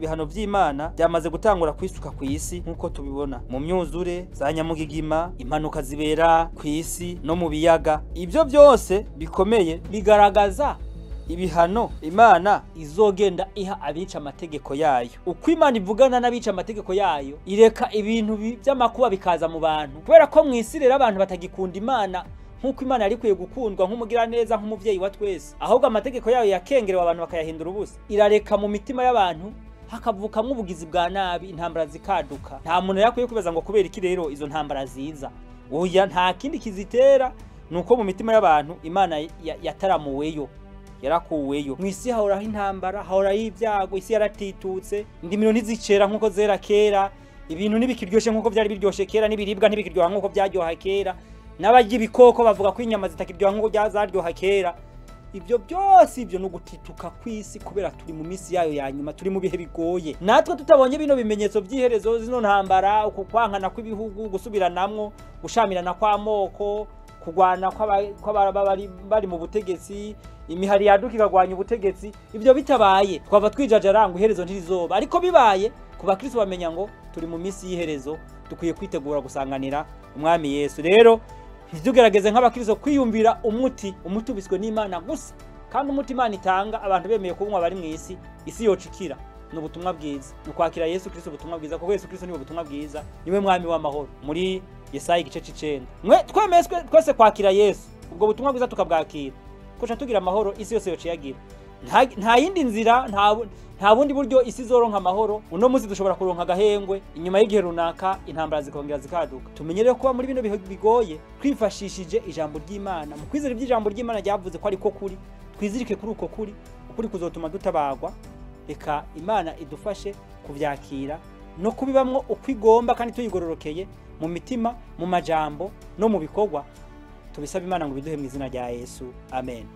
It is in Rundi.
Ibihano vy'Imana byamaze gutangura kwisuka ku isi nk'uko tubibona mu myuzure za nyamugigima, impanuka zibera ku isi no mu biyaga. Ibyo byose bikomeye bigaragaza ibihano Imana izogenda iha abica amategeko yayo. Uko Imana ivugana n'abica amategeko yayo, ireka ibintu by'amakuba bikaza mu bantu, kubera ko mu isi rero abantu batagikunda Imana nk'uko Imana yari ikwiye gukundwa nk'umugiraneza, nk'umuvyeyi wa twese, ahubwo amategeko yayo yakengerewe abantu bakayahindura ubusa. Irareka mu mitima y'abantu hakavukamwo ubugizi bwa nabi, intambara zikaduka. Nta muntu yakwiye kwibaza ngo kubera iki rero izo ntambara ziza. Oya, nta kindi kizitera, nuko mu mitima y'abantu Imana yataramuweyo, yarakuweyo. Mu isi hahoraho intambara, hahoraho ibyago, isi yaratitutse, indimiro ntizicera nk'uko zera kera, ibintu ntibikiryoshe nk'uko byari biryoshe kera, n'ibiribwa ntibikiryoha nk'uko byaryoha kera, n'abarya ibikoko bavuga ko inyama zitakiryoha nk'uko zaryoha kera. Ibyo byose ibyo ni ugutituka kw'isi, kubera turi mu minsi yayo ya nyuma, turi mu bihe bigoye. Natwe tutabonye bino bimenyetso by'iherezo, zino ntambara, uku kwankana kw'ibihugu, gusubiranamwo, gushamirana kw'amoko, kurwana kw'ababa bari mu butegetsi, imihari yaduka ikagwanya ubutegetsi, ibyo bitabaye twava twijajara ngo iherezo ntirizoba. Ariko bibaye, ku bakristo bamenya ngo turi mu minsi y'iherezo, dukwiye kwitegura gusanganira umwami Yesu. Rero ntitugerageze nk'abakristo kwiyumvira umuti, umuti ubiswe n'Imana gusa, kandi umuti Imana itanga abantu bemeye kunywa bari mu isi, isi yocikira. Ni ubutumwa bwiza, ni ukwakira Yesu Kristo, ubutumwa bwiza, kuko Yesu Kristo niwe butumwa bwiza, niwe mwami w'amahoro. Muri Yesaya igice c'icenda, mwe twemeye twese kwakira Yesu, ubwo butumwa bwiza tukabwakira, kuca tugira amahoro, isi yose yociyagira. Nta yindi nzira, nta bundi buryo isi izoronka amahoro. Uno munsi dushobora kuronka agahengwe, inyuma y'igihe runaka intambara zikongera zikaduka. Tumenye rero kuba muri bino bihe bigoye twifashishije ijambo ry'Imana, mu kwizera iby'ijambo ry'Imana ryavuze ko ariko kuri, twizirike kuri uko kuri, ukuri kuzotuma dutabagwa. Reka Imana idufashe kuvyakira no kubibamwo uko igomba, kandi tuyigororokeye mu mitima, mu majambo no mu bikorwa. Tubisaba Imana ngo biduhe mu izina rya Yesu, amen.